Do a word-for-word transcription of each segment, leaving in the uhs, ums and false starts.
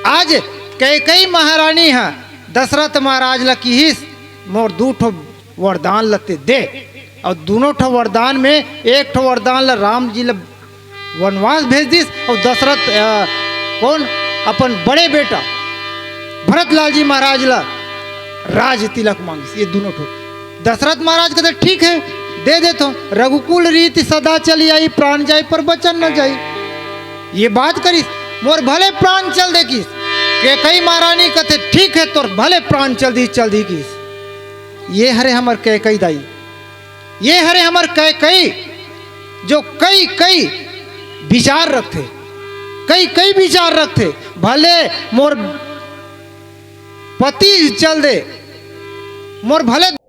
आज कैकई महारानी ह दशरथ महाराज ल किहिस, "मोर दू ठो वरदान ल ते दे।" अउ दूनों ठो वरदान में एक ठो वरदान ल राम जी ल वनवास भेज दिस, अउ दशरथ, अ, कौन, अपन बड़े बेटा भरत लाल जी महाराज ल राज तिलक मांगिस। ये दूनों ठो दशरथ महाराज कहते, "ठीक है, दे देथों।" "रघुकुल रीति सदा चली आई, प्राण जाई पर वचन न जाई।" ये बात करिस, "मोर भले प्राण चल दे" किस। कैकई महारानी कहते, "ठीक है, तोर भले प्राण चल दी, चल दी" किस। ये हरे हमर कैकई दाई, ये हरे हमर कैकई, जो कई कई विचार रखथे, कई कई विचार रखथे। "भले मोर पति चल दे, मोर भले"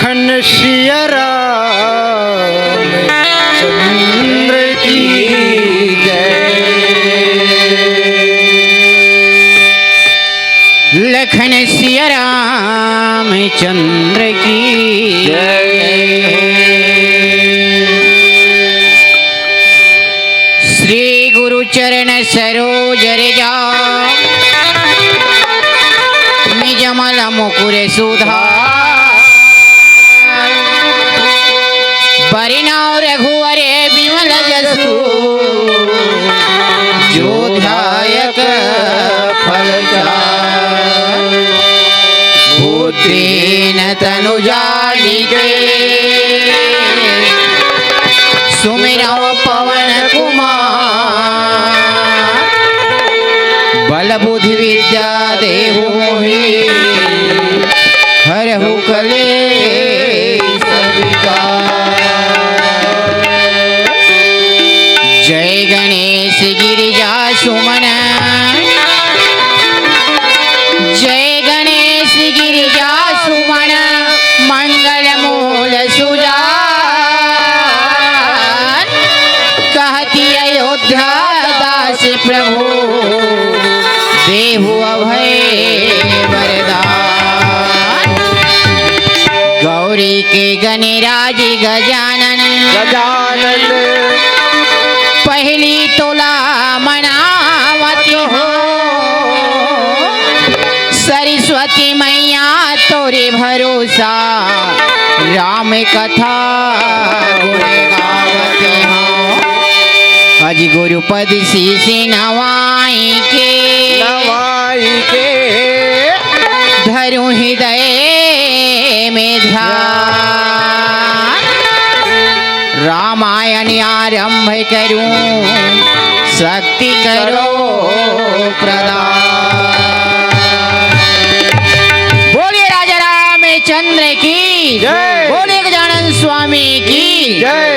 सिया राम चंद्र की जय। लखन सिया राम चंद्र की जय। श्री गुरु चरण सरोज रज निजमल मुकुर सुधार। बरनउँ रघुवर बिमल जसु जो ध्यायक फल चार। भूतेन तनु जानिके सुमिरउँ पवन कुमार। बल बुद्धि विद्या देहु मोहि हरहु कलेस विकार। जय गणेश गिरिजा सुमन, जय गणेश गिरिजा सुमन, मंगल मूल सुजान। कहति अयोध्या दास प्रभु देहु अभय वरदान। गौरी के गणराज गजानन, गजानन। पहिली तोला मनावत हँव। सरस्वती मैया तोरे भरोसा राम कथा गुण गावत हँव। अज गुरुपद शीश नवाई के, नवाई के। धरूँ हृदय में ध्यान। रामायण आरंभ करूँ, शक्ति करो प्रदान। बोलिए राजा रामचंद्र की जय। बोलिए गजानन स्वामी की जय।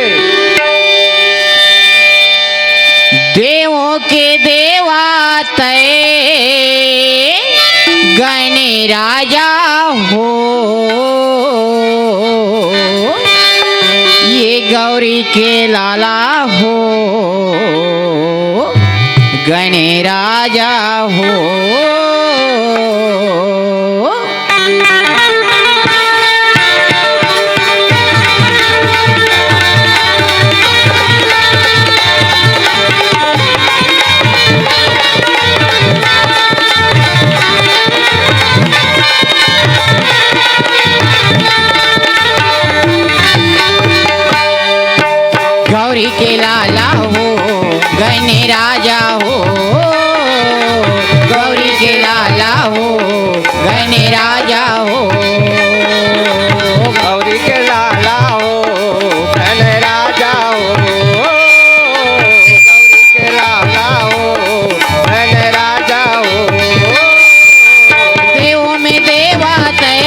देवों के देवा तय गण राजा हो, ये गौरी के लाला हो, गण राजा हो। गौरी के लाला हो, गण राजा हो, गौरी के लाला हो, गण राजा हो। गौरी के लाला हो, गण राजा हो। गौरी के लाला हो, गण राजा हो। देवों में देवा तय,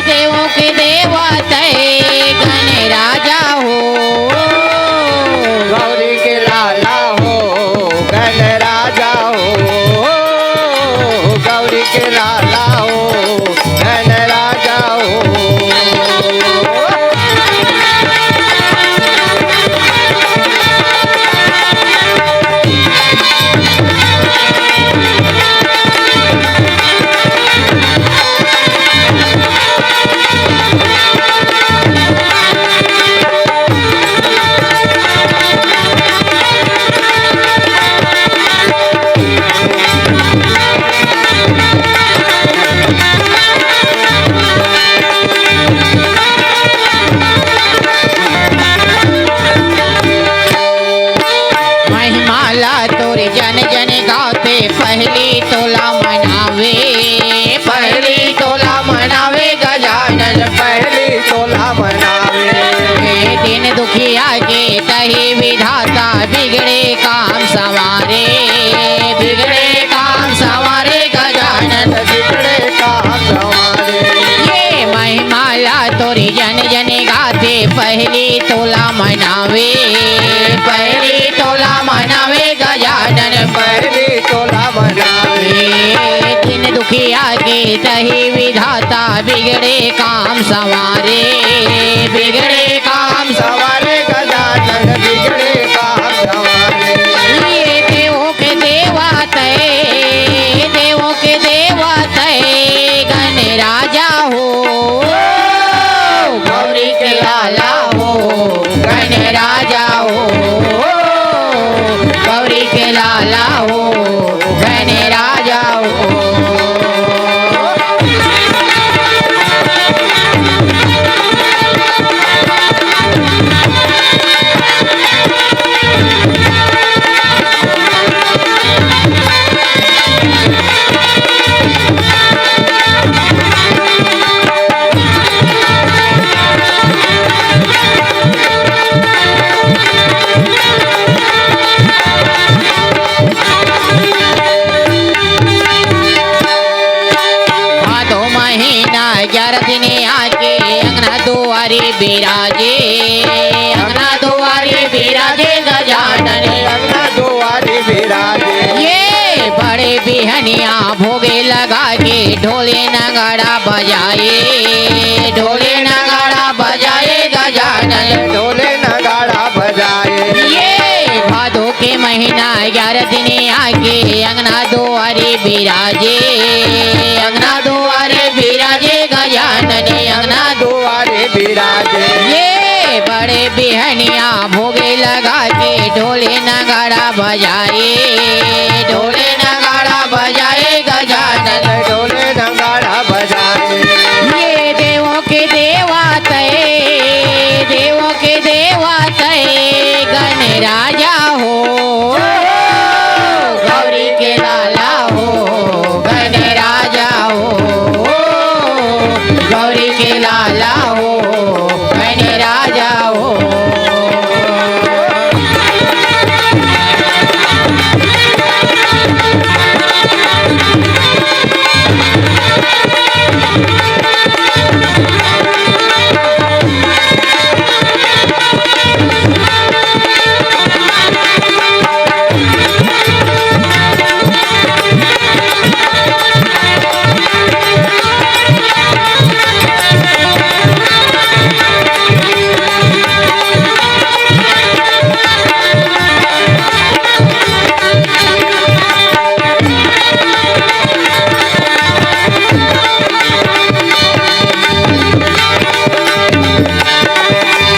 देवों के देवा तय, गण राजा हो। गौरी के लाला हो, गण राजा हो। गौरी के लाला हो, गण राजा हो। महिमा ला तोर जन जन गाथे, पहली तोला मनावे, पहली तोला मनावे गजानन, पहली तोला मनावे। हे दीन दुखिया के तही विधाता, बिगड़े काम संवारे, बिगड़े काम संवारे गजानन, बिगड़े काम संवारे। ये महिमा ला तोरी जन जन गाथे, पहली तोला मनावे, पहली तोला मनावे गजानन, पहली तोला मनावे। दीन दुखिया के तही विधाता, बिगड़े काम संवारे, बिगड़े काम संवारे, गजानन बिगड़े काम संवारे। ये देवों के देवा तय, देवों के देवा तय, गण राजा हो, गौरी के लाला हो, गण राजा हो, गौरी के लाला हो, गण राजा हो। भादो महीना ग्यारह दिन आके, अंगना दुआरी बिराजे, अंगना दुआरी बिराजे गजानन। अंगना दुआरी बिराजे। ये बड़े बिहनिया भोगे लगा के, ढोले नगाड़ा बजाए, ढोले नगाड़ा बजाए गजानन। ढोले नगाड़ा बजाए। ये भादो के महीना ग्यारह दिन आके, अंगना दुआरे बिराजे, अंगना दुआरे बिराजे गजानन, अंगना दुआरे बिराजे। ये बड़े बिहनिया भोगे लगा के, ढोले नगाड़ा बजाए, ढोले नगाड़ा बजाए गजानन, ढोले नगाड़ा बजाए। ये देवों के देवा तय, देवों के देवा तय, गण राजा हो, गौरी के लाला हो, गण राजा हो, गौरी के लाला हो, गण राजा हो।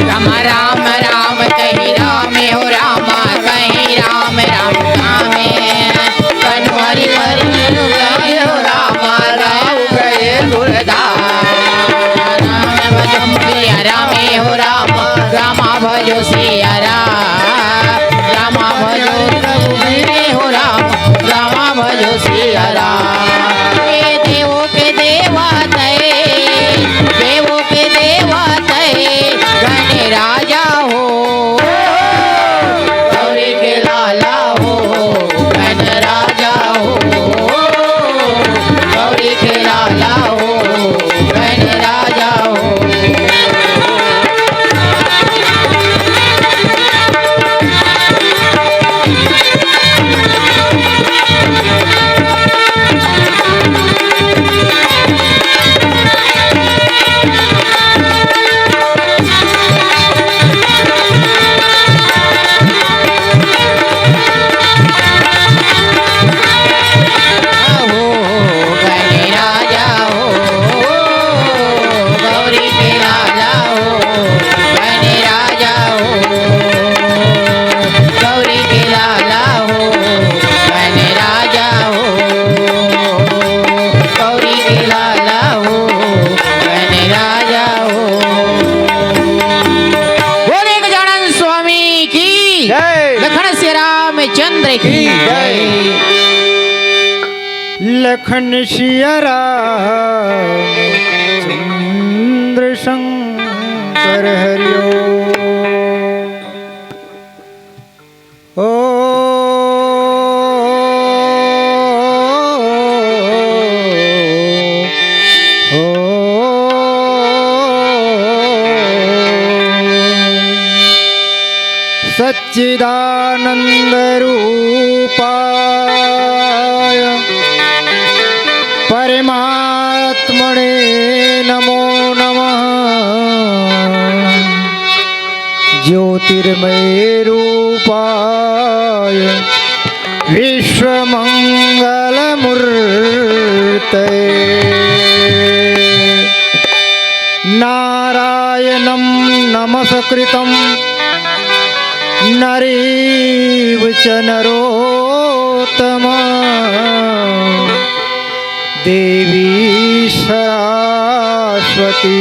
राम राम राम कही राम हो रामा, कही राम राम कामे। कन्हरी हरि हरि हो रामा, राव गए दुर्दार। राम भजो सिया राम हो रामा, रामा भजो सिया राम, रामा भजो रघुवीर हो रामा, रामा भजो सिया राम। हे देवो के देवा तय, देवो के देवा तय, गण राजा हो, गौरी के लाला हो, गण राजा हो, गौरी के लाला हो, गण राजा हो। हो गण राजा हो, गौरी के लाला हो, गण राजा हो, गौरी के लाला हो, गण राजा हो, गौरी के लाला हो, गण राजा हो। बोले गजानन स्वामी की जय। लखन सिया रामचंद्र की की जय। जय। लखन सिया राम चंद्र शंकर हरिओ। ओ, ओ, सच्चिदानंद रूपाय परमात्मने नमो नमः। ज्योतिर्मय रूपाय विश्वमंगलमूर्तये। नारायणं नमस्कृतं नरीव च नरोत्तम। देवी सरस्वती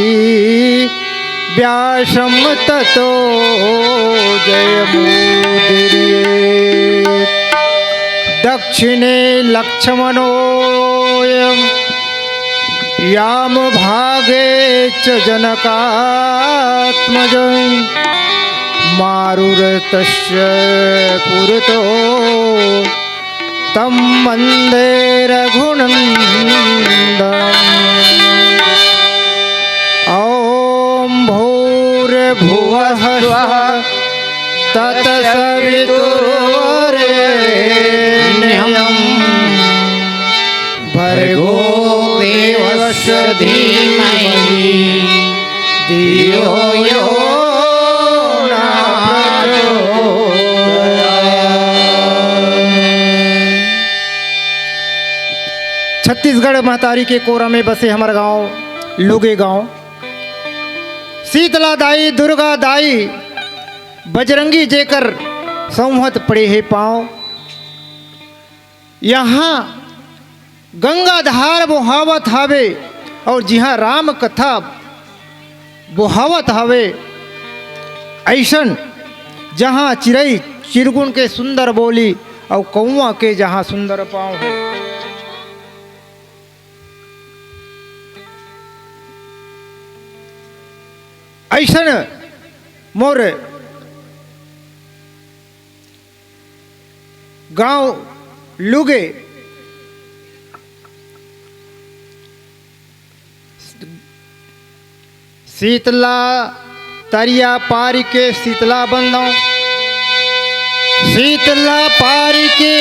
व्यासं ततो जयमुदीरयेत्। दक्षिणे लक्ष्मणोऽयं वामभागे च जनकात्मज। मारुतस्य पुरतो तं वन्दे रघुनन्दनम्। ॐ भूर्भुवः स्वः तत्सवितुर्वरेण्यं भर्गो देवस्य धीमहि धियो यो नः प्रचोदयात्। छत्तीसगढ़ महतारी के कोरा में बसे हमर गांव लुगे गांव। शीतला दाई, दुर्गा दाई, बजरंगी जेकर संवत पड़े हे पांव। यहाँ गंगा धार बोहावत हावे और जिहाँ राम कथा बोहावत हावे, ऐसन जहाँ चिरई चिरगुन के सुंदर बोली और कौआ के जहाँ सुंदर पाँव हे। ऐसन मोर गांव लुगे शीतला तरिया पारी के शीतला बंदों, शीतला पारी के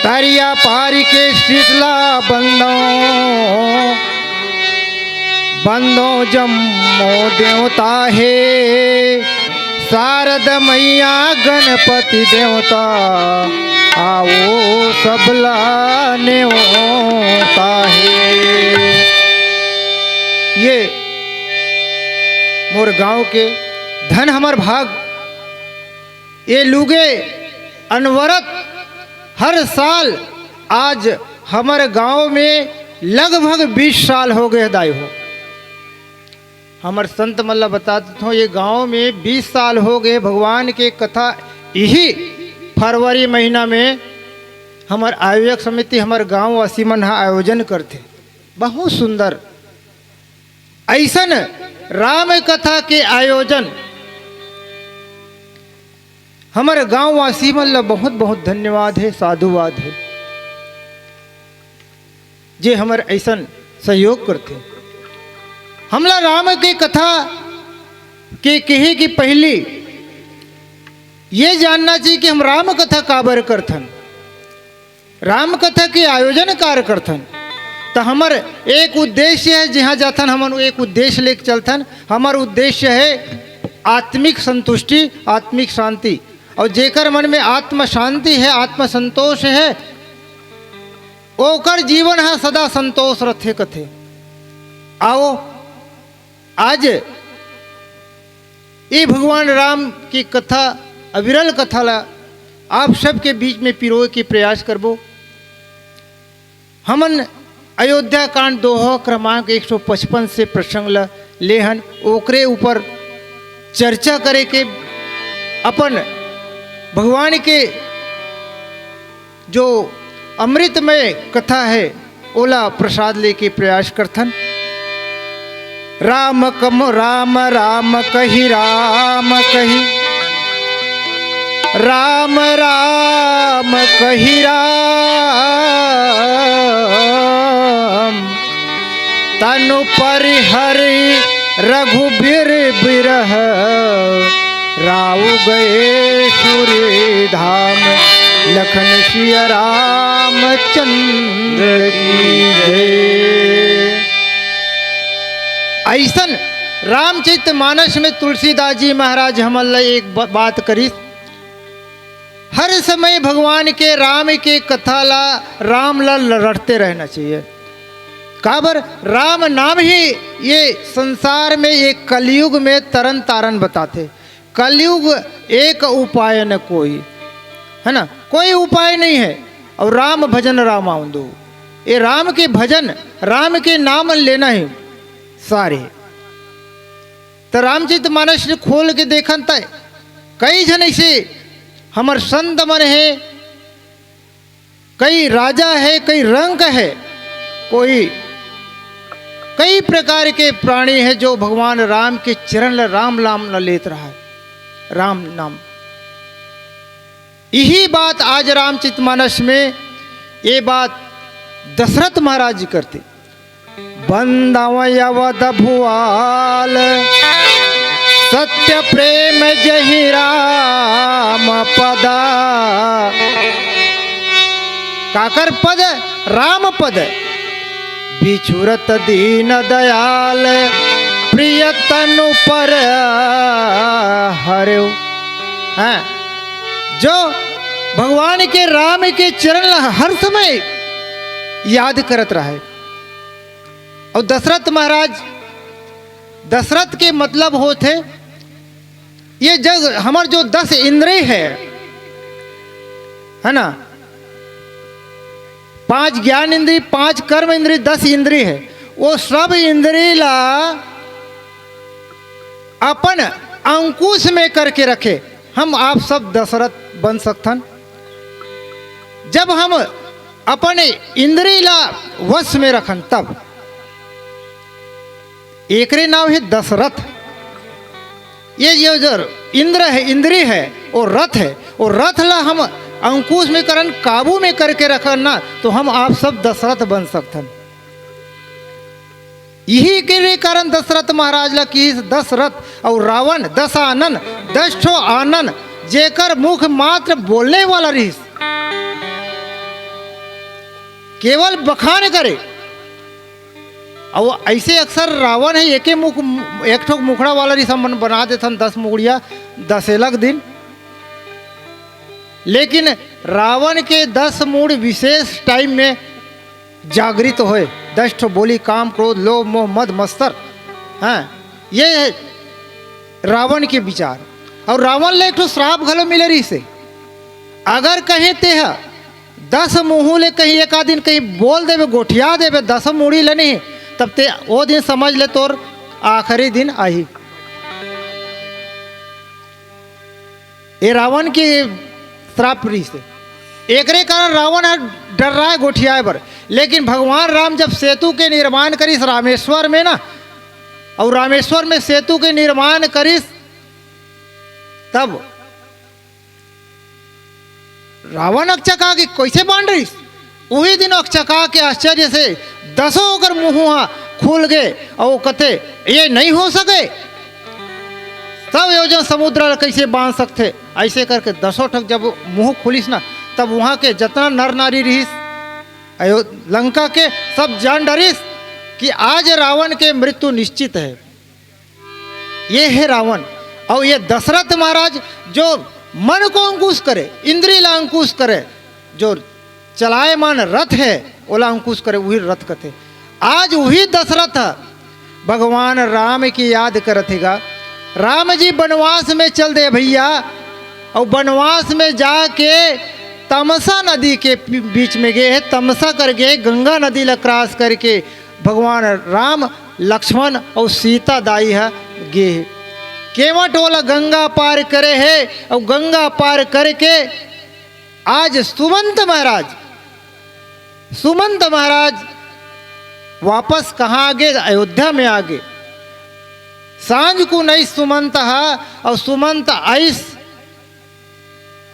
तरिया पारी के शीतला बंदों, बंदों जम्मो देवता हे। शारद मैया गणपति देवता, आवो सबला नेवता हे। ये मोर गांव के धन हमर भाग, ये लुगे अनवरत हर साल आज हमर गांव में लगभग बीस साल हो गए दाई हो। हमर संत मन ल बता देथों, ये गांव में बीस साल हो गए भगवान के कथा। यही फरवरी महीना में हमर आयोजक समिति, हमर गांव वासी मन ह आयोजन करथे। बहुत सुंदर ऐसन राम कथा के आयोजन। हमर गांव वासी मन ल बहुत बहुत धन्यवाद हे, साधुवाद हे, जे हमर ऐसन सहयोग करथे। हमला राम के कथा के कहे के पहली ये जानना चाहिए कि हम राम कथा काबर करथन, राम कथा के आयोजन कार करथन। त हमर एक उद्देश्य हे, जिहाँ जाथन हमन एक उद्देश्य लेके चलथन। हमर उद्देश्य हे आत्मिक संतुष्टि, आत्मिक शांति। और जेकर मन में आत्म शांति हे, आत्म संतोष हे, ओकर जीवन ह सदा संतोष रथे कथे। आओ, आज ये भगवान राम की कथा, अविरल कथा ला आप सबके बीच में पिरोए के प्रयास करबो। हमन अयोध्या कांड दोहा क्रमांक एक सौ पचपन से प्रसंग ला लेहन, ओकरे ऊपर चर्चा करे के, अपन भगवान के जो अमृतमय कथा हे, ओला प्रसाद लेके प्रयास करथन। राम कम, राम राम कहि राम कहि, राम राम कहि राम, तनु परिहरि रघुबीर बिरह, राव गए सूर्य धाम, लखन सिया रामचंद्र की जय। अइसन रामचरित मानस में तुलसीदास जी महाराज हमन ला एक ब-, बात करिस। हर समय भगवान के राम के कथा ला, राम ला ल-, रटते रहना चाहिए। काबर राम नाम ही ये संसार में, ये कलयुग में तरन तारन बताथे। कलयुग एक उपाय न कोई, है ना, कोई उपाय नहीं है। और राम भजन रामावंदु, ये राम के भजन, राम के नाम लेना ही सारे। त रामचरित मानस ल खोल के देखन त कई झन ऐसे हमर संत मन हे, कई राजा हे, कई रंक हे, कोई कई प्रकार के प्राणी हे जो भगवान राम के चरण ल, राम नाम ल लेत रहा, राम नाम। यही बात आज रामचरित मानस में ये बात दशरथ महाराज जी करते। बंदव अवध भुआल, सत्य प्रेम जहि राम पदा। काकर पद? राम पद। बिछुरत दीन दयाल, प्रिय तनु पर हरेउ। हैं? जो भगवान के राम के चरण ला हर समय याद करत रहे। और दशरथ महाराज, दशरथ के मतलब होत हे, ये जग हमर जो दस इंद्रिय हे, है ना, पांच ज्ञान इंद्रिय, पांच कर्म इंद्रिय, दस इंद्रिय हे, वो सब इंद्रिय ला अपन अंकुश में करके रखे। हम आप सब दशरथ बन सकथन, जब हम अपन इंद्रिय ला वश में रखन तब। एकरे नाव हे दशरथ। ये, ये जो इंद्र हे, इंद्री हे, वो रथ हे, वो रथ ला हम अंकुश में करन, काबू में करके रखन ना, तो हम आप सब दशरथ बन सकथन। यही के कारण दशरथ महाराज ला किहिस दस रथ और रावण दस आनन, दस ठो आनन, जेकर मुख मात्र बोलने वाला रहिस, केवल बखान करे। और ऐसे अक्सर रावण हे, एके मुख, एक ठो मुखड़ा वाला रहिस, हमन बना देथन दस मुखड़िया, दस अलग दिन। लेकिन रावण के दस मूड़ विशेष टाइम में जागृत होए, दस ठो बोली, काम, क्रोध, लोभ, मोह, मद, मत्सर। हाँ, ये हे रावण के विचार। और रावण ले एक ठो श्राप घलो मिले रहिस हे, अगर कहीं तेह दस मुहूं ले कहीं एक आध दिन कहीं बोल देबे, गोठिया देबे दस मुड़ी ले नहीं, तब ते ओ दिन समझ ले तोर आखिरी दिन आही। ये रावण के श्राप रहिस हे। एकरे कारण रावण ह डर्राय गोठियाय बर। लेकिन भगवान राम जब सेतु के निर्माण करिस रामेश्वर में ना, और रामेश्वर में सेतु के निर्माण करिस, तब रावण अकचका के कइसे बांध रहिस? उही दिन अकचका के आश्चर्य से दसों ओकर मुंह ह खुल गे, अउ कथे, "ये नहीं हो सके, सौ योजन समुद्र ल कइसे बांध सकथे?" ऐसे करके दसों ठक जब मुंह खुलिस ना, तब वहां के जतना नर नारी रहिस अयो-, लंका के, सब जान डरिस कि आज रावण के मृत्यु निश्चित हे। ये हे रावण। और ये दशरथ महाराज जो मन को अंकुश करे, इंद्री ला अंकुश करे, जो चलायमान रथ हे, ओला अंकुश करे, उही रथ कथे। आज उही दशरथ ह भगवान राम की याद करत हे गा। राम जी बनवास में चल दे भैया, और बनवास में जाके तमसा नदी के पी-, बीच में गे हे, तमसा कर गे, गंगा नदी ला क्रॉस करके भगवान राम, लक्ष्मण और सीता दाई ह गे हे। केवट ओला गंगा पार करे हे और गंगा पार करके आज सुमंत महाराज, सुमंत महाराज वापस कहाँ आ गे? अयोध्या में आ गे। सांझ कुन आइस सुमंत ह, और सुमंत आइस,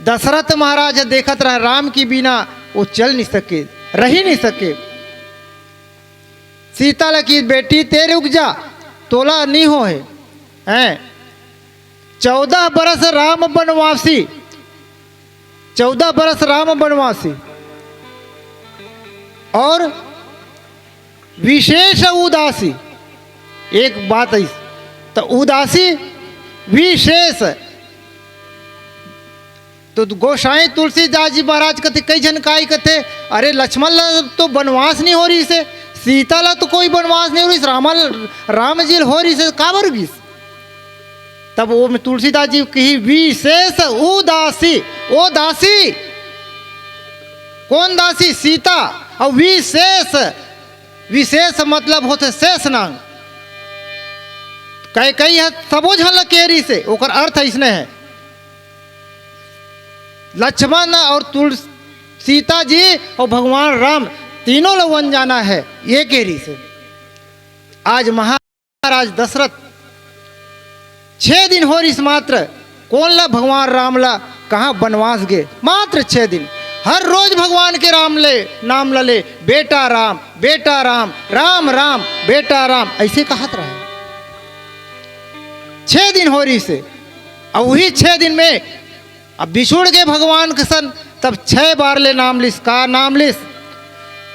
दशरथ महाराज देखत रहा, राम की बिना वो चल नहीं सके, रही नहीं सके। सीता ला किहिस, "बेटी, ते रुक जा, तोला नहीं हो हे, हैं?" चौदह बरस राम बनवासी, चौदह बरस राम बनवासी, और विशेष उदासी। एक बात है, तो उदासी विशेष। तो गोसाई तुलसीदास जी महाराज कथे, कई झन काई कथे, "अरे, लक्ष्मण ला तो बनवास नहीं हो रहिसे, सीता ला तो कोई बनवास नहीं हो रहिसे, रामा ल-, राम जी ल हो रहिसे, काबर गिस?" तब वो में तुलसीदास जी कही, "विशेष उदासी।" ओ दासी, कौन दासी? सीता। और विशेष, विशेष मतलब होथे शेष नांग। कई, कई ह सबो झन ल कह रहिसे, ओकर अर्थ अइसने है। लक्ष्मण और तुल-, सीता जी और भगवान राम तीनों ल वन जाना है, ये कह रहिसे। आज महाराज दशरथ छह दिन हो रहिस मात्र, कोन ला, भगवान राम ला, कहाँ बनवास गे, मात्र छह दिन। हर रोज भगवान के राम ले, नाम ला ले, "बेटा राम, बेटा राम, राम राम, बेटा राम", ऐसे कहत रहे। छह दिन हो रहिसे, और वही छह दिन में अब बिछुड़ गे भगवान के सन, तब छह बार ले नाम लिस। का नाम लिस?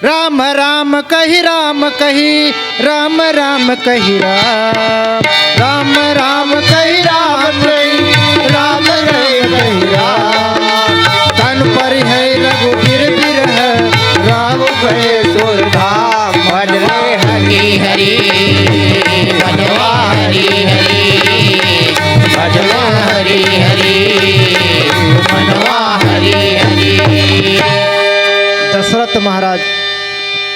"राम राम कहि राम कहि, राम राम कहि राम, राम राम कहि राम कहि, राम राम कहि राम। तन परिहै रघुबीर बिरह, राम भये सुरधाम।" भज रे हरि हरि, भजवा हरि हरि, भजवा हरि हरि, मनवा हरि हरि। दशरथ महाराज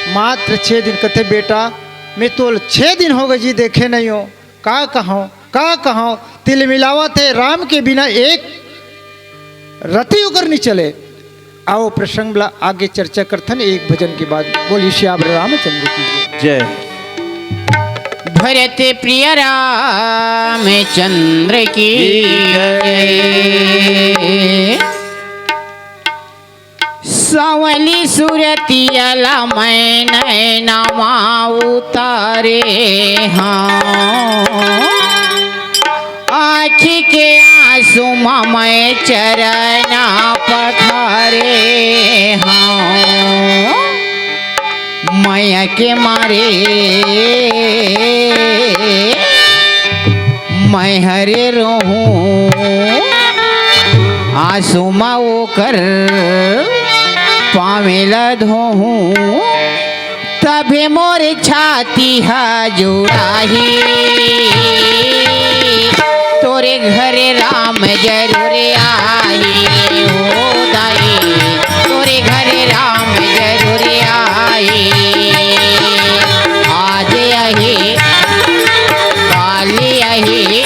मात्र छह दिन कथे, "बेटा, मैं तो छह दिन हो गए जी देखे नहीं हो, का कहूँ, का कहूँ?" तिलमिलावत है, राम के बिना एक रति ओकर नहीं चले। आओ प्रसंग ला आगे चर्चा करथन एक भजन के बाद। बोलिए सियावर रामचंद्र की जय। जय। भरत प्रिय रामचंद्र की जय। सांवली सुरतिया ला मैं नैना मा उतारे हँव, आँखी के आँसू मा मैं चरना पखारे हँव। मया के मारे मैं हरे रोहूँ, आँसू मा ओकर पाँवे ला धोहूँ, तभे मोर छाती हा जुड़ाही। तोरे घर राम जरूर आही, ओ दाई, तोरे घर राम जरूर आही। आज आही, काली आही,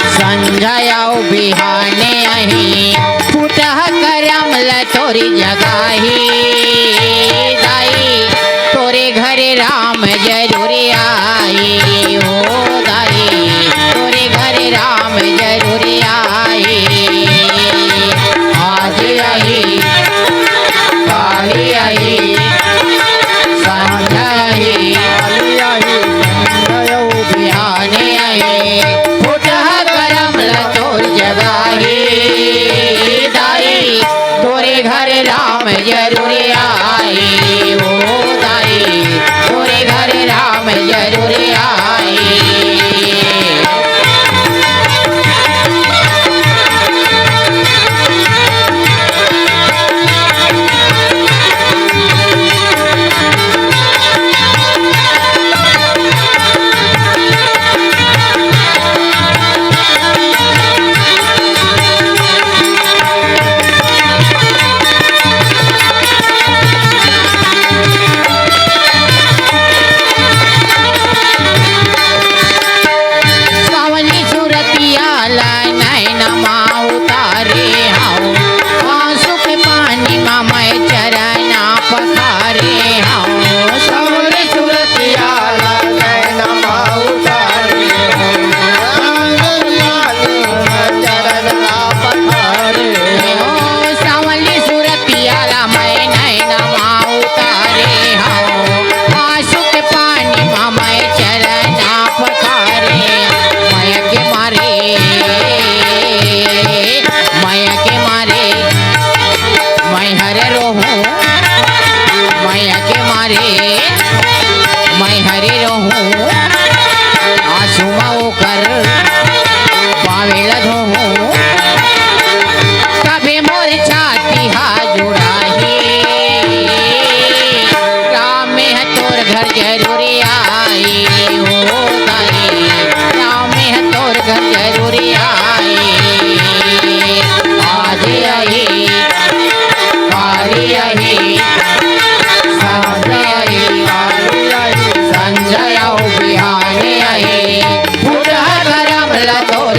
संझा अउ बिहाने आही, फुटहा करम ल तोरी जगाही। दाई, तोरे घर राम जरूर आही, ओ दाई, तोरे घर राम जरूर आही। आज आही, काली आही, संझा आही, बिहाने आही, फुटहा करम ल तोर जगाही। दाई, तोरे घर राम जरूर आही, ओ दाई, तोरे घर राम जरूर आही।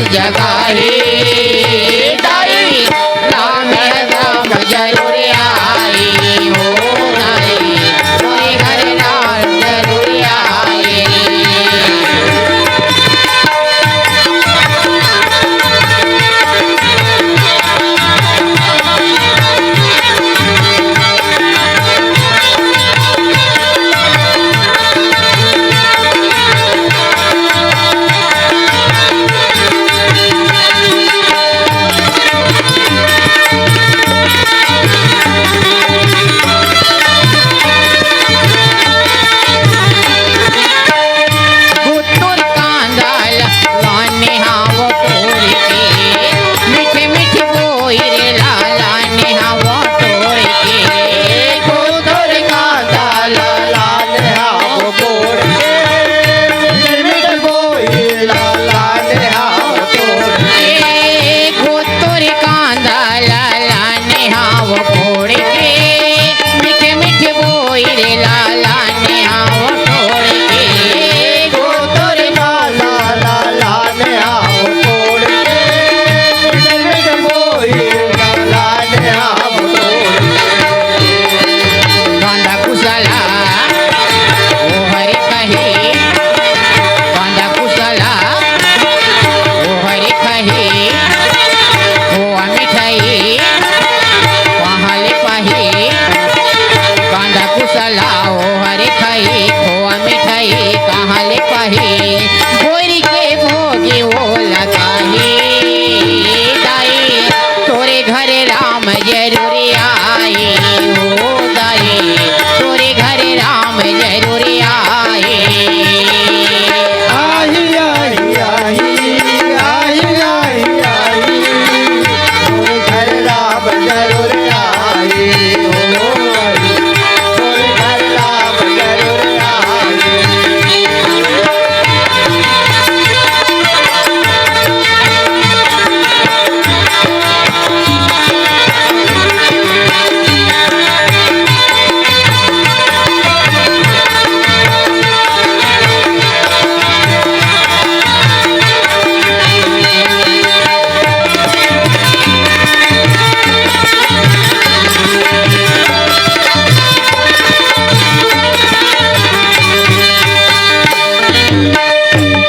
जगाही दाई, राम राम जरूर आई हो दाई, तोरे घर राम जरूर आई। गुत्तुर कांदा ला लाने हाव तोड़ के, मीठे मीठे बोइर ला लाने हाव तोड़ के। गुत्तुर कांदा ला लाने हाव तोड़ के, मीठे मीठे बोइर ला लाने हाव तोड़ के। गुत्तुर कांदा ला लाने हाव फोड़ के, मीठे मीठे बोइर ला लाने हाव फोड़ के। गुत्तुर कांदा ला लाने हाव फोड़ के, मीठे मीठे बोइर ला लाने हाव फोड़ के। कांदा कुसला, ओ हरे कही, कांदा कुसला, ओ हरे कही, खोआ मिठाई, कहाँ ले पाही? कांदा कुसला, ओ हरे कही, खोआ मिठाई, कहाँ ले पाही? बोरी के भोगी ओ लगाही, दाई, तोरे घर राम जरूर आई, ओ दाई, तोरे घर राम जरूर आई। आई, आई, आई, आई, आई, आई, तोरे घर राम जरूर आई, ओ आई, तोरे घर राम जरूर आई।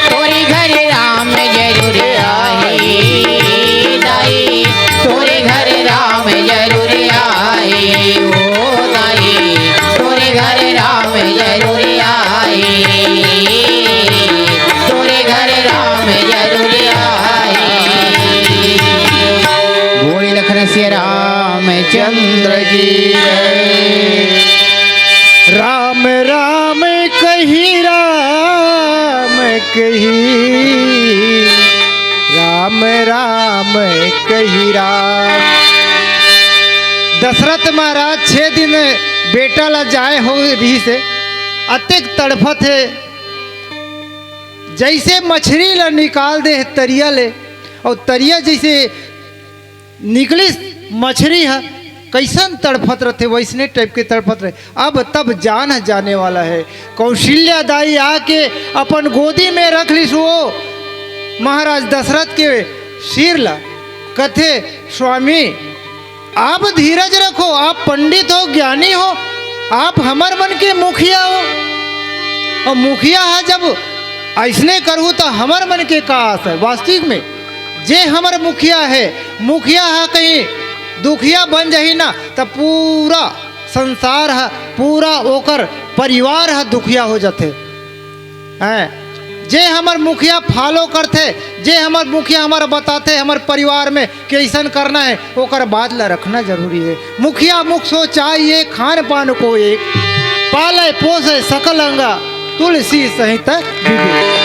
तोरे घर राम जरूर आई, दाई, तोरे घर राम जरूर आई, ओ दाई, तोरे घर राम जरूर आई, तोरे घर राम जरूर आई। बोल लखन सिया रामचंद्र की जय। राम राम कही, राम कही, राम राम कही राम। दशरथ महाराज छह दिन बेटा ला जाए हो रिहिस हे, अतेक तड़फत हे, जइसे मछरी ला निकाल दे हे तरिया ले, अउ तरिया जइसे निकलिस मछरी ह कइसन तड़फत रथे, वइसने type के तड़फत रहे। अब तब जान ह जाने वाला हे। कौशल्या दाई आके अपन गोदी में रख लिस वो महाराज दशरथ के सिर ला, कथे, "स्वामी, आप धीरज रखो, आप पंडित हो, ज्ञानी हो, आप हमर मन के मुखिया हो। अउ मुखिया ह जब अइसने करहू त हमर मन के का आस हे?" वास्तविक में जे हमर मुखिया हे, मुखिया ह कहीं दुखिया बन जाही ना, त पूरा संसार ह, पूरा ओकर परिवार ह दुखिया हो जाथे। हैं? जे हमर मुखिया follow करथे, जे हमर मुखिया हमर बताथे, हमर परिवार में कइसन करना हे, ओकर बात ला रखना जरूरी हे। मुखिया मुख सो चाहिए, खान पान को एक, पाले पोसे सकल अंगा, तुलसी सहित विवेक।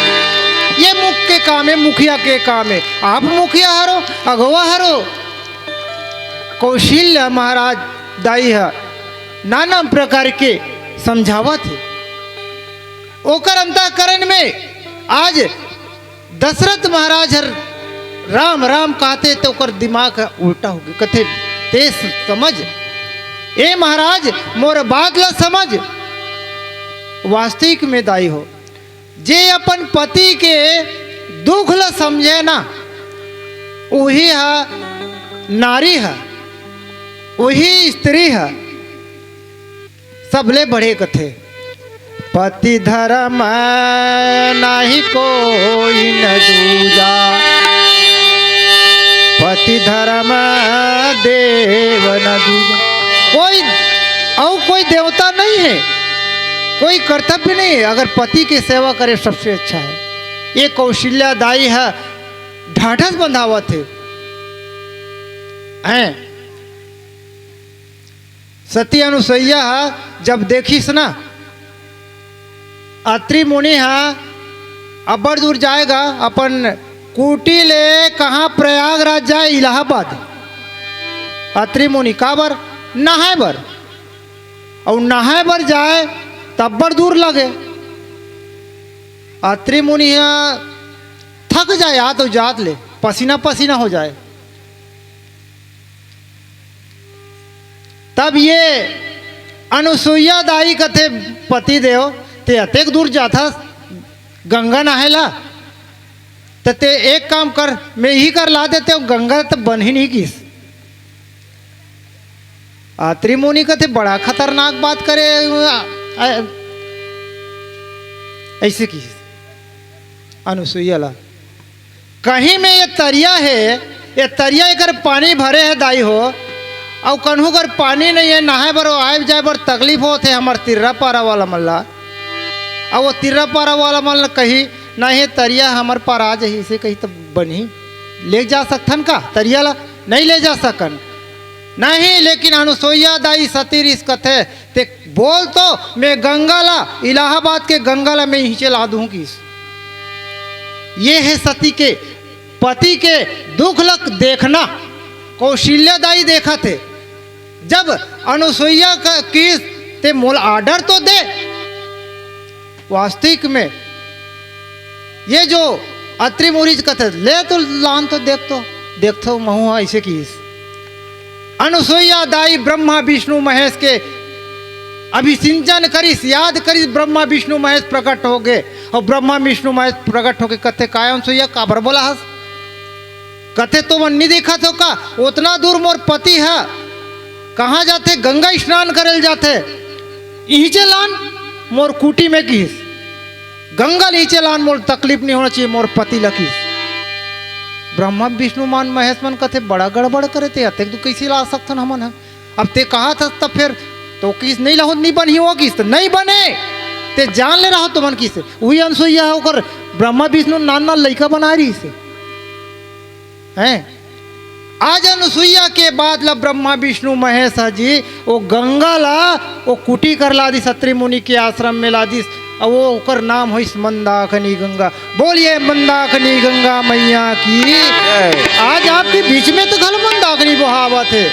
ये मुख के काम हे, मुखिया के काम हे। आप मुखिया हरो, अगवा हरो। कौशल्या महाराज दाई ह नाना प्रकार के समझावत हे। ओकर अंतःकरण में आज दशरथ महाराज हर राम राम कहथे त ओकर दिमाग ह उल्टा हो गे। कथे, "ते समझ, ए महाराज, मोर बात ला समझ।" वास्तविक में दाई हो, जे अपन पति के दुख ल समझे ना, उही ह नारी ह, उही स्त्री ह सबले बड़े कथे। पति धर्म नाही कोई न दूजा, पति धर्म देव न दूजा। कोई, अउ कोई देवता नहीं है, कोई कर्तव्य नहीं है, अगर पति के सेवा करे सबसे अच्छा है। ये कौशल्या दाई ह ढाढ़स बंधावत हे। हैं? सती अनुसुईया ह जब देखिस ना, अत्रि मुनि ह अब्बड़ दूर जाय गा, अपन कुटी ले कहाँ प्रयागराज जाय, इलाहाबाद। अत्रि मुनि काबर? नहाय बर। अउ नहाय बर जाय त अब्बड़ दूर लगे। अत्रि मुनि ह थक जाय, आ तो जात ले पसीना पसीना हो जाय। तब ये अनुसुईया दाई कथे, पति देव, ते अतेक दूर जाथस गंगा नहाय ला, त ते एक काम कर, मैं इही कर ला देते हूँ, गंगा त बनही नहीं किस। अत्रि मुनि कथे, बड़ा खतरनाक बात करे, आ, आ, ऐसे किस अनुसुईया ला। कहीं में ये तरिया हे, ये तरिया एकर पानी भरे हे दाई हो, अउ कन्हू कर पानी नहीं हे, नहाय बर आय जाय बर तकलीफ होत हे हमर तिर्रा पारा वाला मन ला। अउ वो तिर्रा पारा वाला मन ला कही, नहीं, तरिया हमर पार आ जाही, इसे कही त बनही, ले जा सकथन का तरिया ला? नहीं ले जा सकन। नहीं, लेकिन अनुसुईया दाई सती रिस कथे, ते बोल तो, मैं गंगा ला, इलाहाबाद के गंगा ला मैं इहिंचे ला दूं किस। ये हे सती के पति के दुख लक देखना। कौशल्या दाई देखत हे, जब अनुसुईया का किस, ते मोला ऑर्डर तो दे। वास्तविक में ये जो अत्रि मुनि कथे, ले तो लान तो देख तो, देख तो महू हा ऐसे किस। अनुसुईया दाई ब्रह्मा विष्णु महेश के अभिषिंचन करिस, याद करिस, ब्रह्मा विष्णु महेश प्रकट हो गए। अउ ब्रह्मा विष्णु महेश प्रकट होके कथे, काय अनुसुईया, काबर बोला हस? कथे, तुमन नहीं देखत हो का, उतना दूर मोर पति ह कहाँ जाथे? गंगा स्नान करे ल जाथे। इहिंचे लान मोर कुटी में किस, गंगा ल इहिंचे लान, मोर तकलीफ नहीं होना चाहिए, मोर पति ल किस। ब्रह्मा विष्णु मन महेश मन कथे, बड़ा गड़बड़ करे, ते अतेक दूर कैसे ला सकथन हमन ह? अब ते कहा था तब फिर तो किस नहीं लाहूं, नहीं बनही हो किस, तो नहीं बने, ते जान ले रहा तुमन किस। वही अनुसुईया ह ओकर ब्रह्मा विष्णु नान नान लइका बना रहिस हे। हैं? आज अनुसुईया के बात ला ब्रह्मा विष्णु महेश ह जी, वो गंगा ला, वो कुटी कर ला दिस, अत्रि मुनि के आश्रम में ला दिस, अउ वो ओकर नाम होइस मंदाकिनी गंगा। बोलिए मंदाकिनी गंगा मैया की। जय। आज आपके बीच में तो घलो मंदाकिनी बोहावत हे।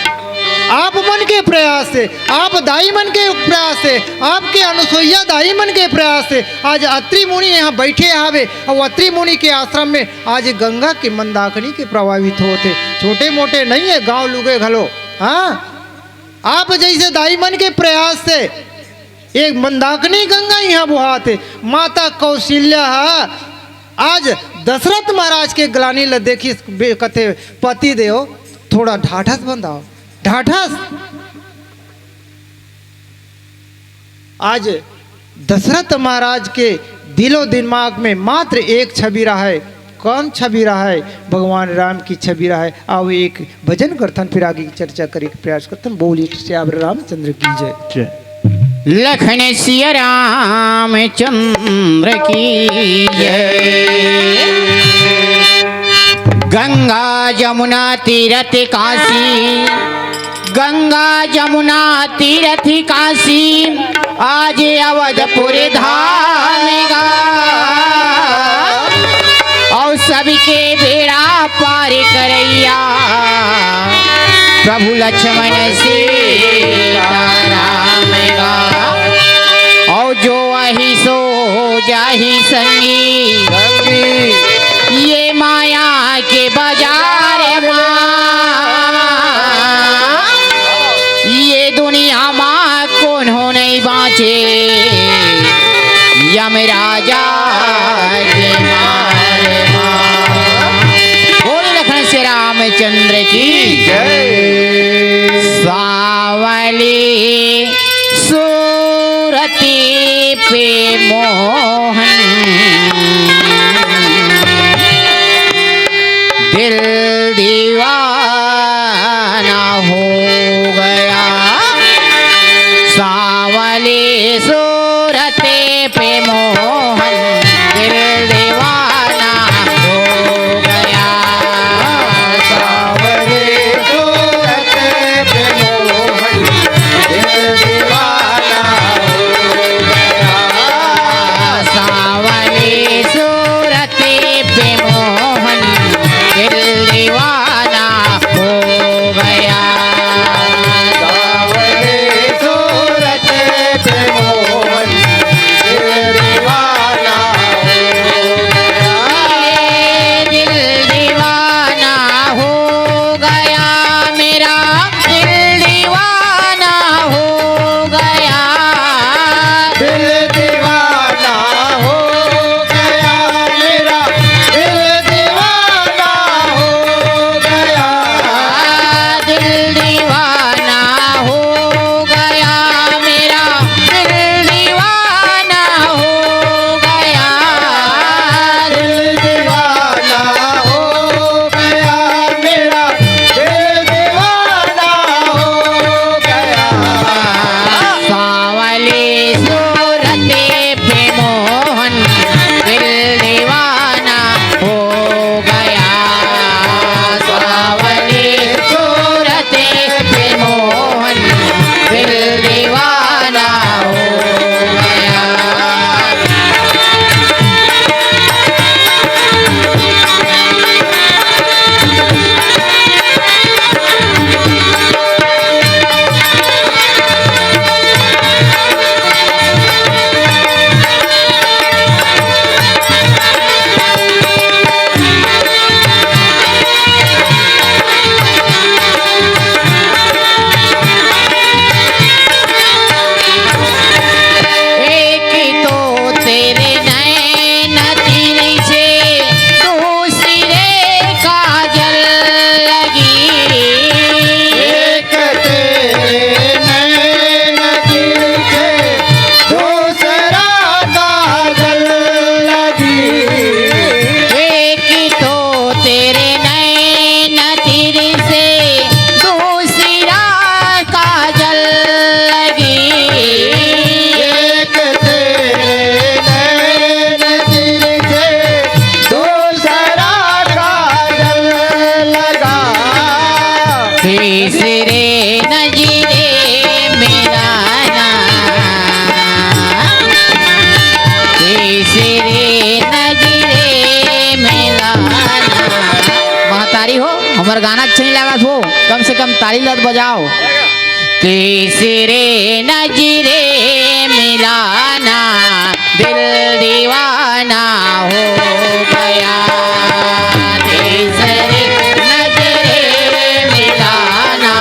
आप मन के प्रयास से, आप दाई मन के प्रयास से, आपके अनुसुईया दाई मन के प्रयास से आज अत्रि मुनि यहाँ बैठे हावे, अउ अत्रि मुनि के आश्रम में आज गंगा के मंदाकिनी के प्रभावित होत हे। छोटे मोटे नहीं हे, गांव लुगे घलो। हाँ, आप जैसे दाई मन के प्रयास से एक मंदाकिनी गंगा यहाँ बोहात हे। माता कौशल्या ह आज दशरथ महाराज के ग्लानी ल देखिस, बे-, कथे, पति देव, थोड़ा ढाढ़स बंधाओ, ढाढ़स। आज दशरथ महाराज के दिलो दिमाग में मात्र एक छवि रहा है। कौन छवि रहा है? भगवान राम की छवि रहा है। आओ, एक भजन करथन, फिर आगे की चर्चा करे के प्रयास करथन। बोलिए सियावर रामचंद्र की जय। जय। लखन सिया रामचंद्र की जय। गंगा जमुना तीरथ काशी, गंगा जमुना तीरथ काशी, आज अवधपुर धाम गा। और सबके बेड़ा पार करैया, प्रभु लक्ष्मण सीता राम गा। और जो आही सो जाही संगी, संगी। ये माया के बाजार मा, ये दुनिया मा कोनो नहीं बाँचे, यम राजा के मार मा। बोल लखन सिया राम। हमर गाना अच्छा नहीं लागत हो, कम से कम ताली लत बजाओ। तीसरे नजरे मिलाना, दिल दीवाना हो गया। तीसरे नजरे मिलाना,